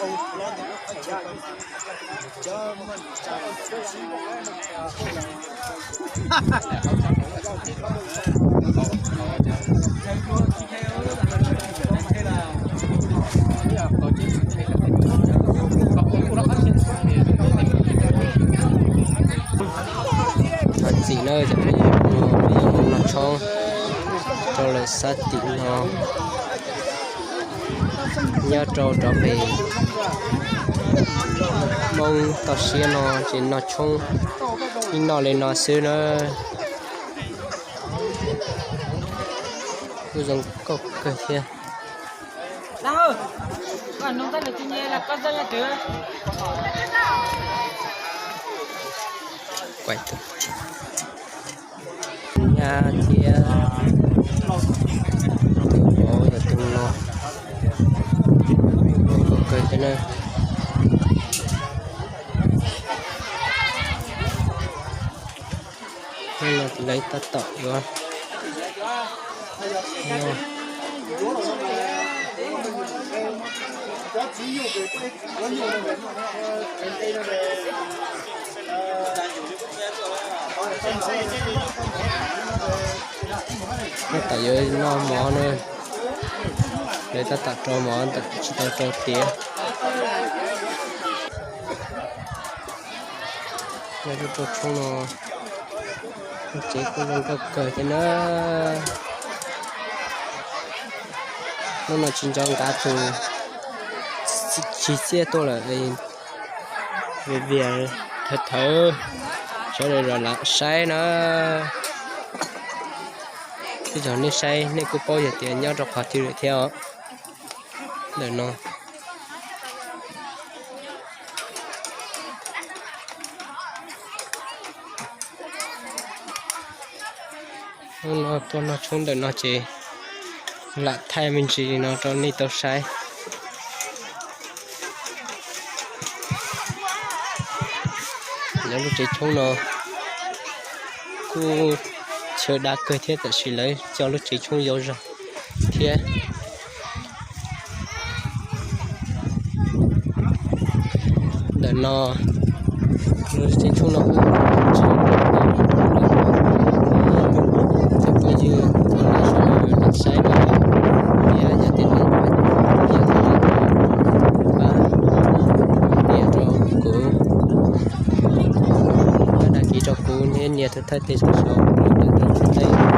Thov txim na, cov phooj ywg, no peb yuav mus noj tshoob rau lawv sab tim no, nyob rau rov pem Hmoob toj siab no ces noj tshoob ib noj li no xwb na. Kuj zoo nkauj kawg thiab. Nyab thiab tus vauv yog tus no, zoo nkauj kawg thiab na. Hnub no lawv tab tom yuav noj. Tab tom yuav noj mov na, lawv tab tom rau mov ntawm tsis tau rau tiav. Nyob rau tshoob no, tsev kuj zoo nkauj kawg thiab na. Hnub no tsis nco nkav tus tsis txiaj tuaj lawm, vias vias thawv thawv, sawv daws los lam saib na. Ib zaug nej saib nej kuj paub yog tias nyob rau qhov twg lawm thiab os. Ntawm no hnub no tuaj noj tshoob ntawm no ces lam thaij me ntsis li no rau nej tau saib. Nyob lub tsev tshoob no kuj chaw dav kawg thiab, tab sis lawv coj lub tsev tshoob yau zog thiab. Ntawm no, lub tsev tshoob no kuj tsis, cov phooj ywg los saib no, thiab yog tias nej nyiam no pab nias rau kuv, pab đăng ký rau kuv thiab nias tus thawj teg saum saud rau ntawm rau tsis tau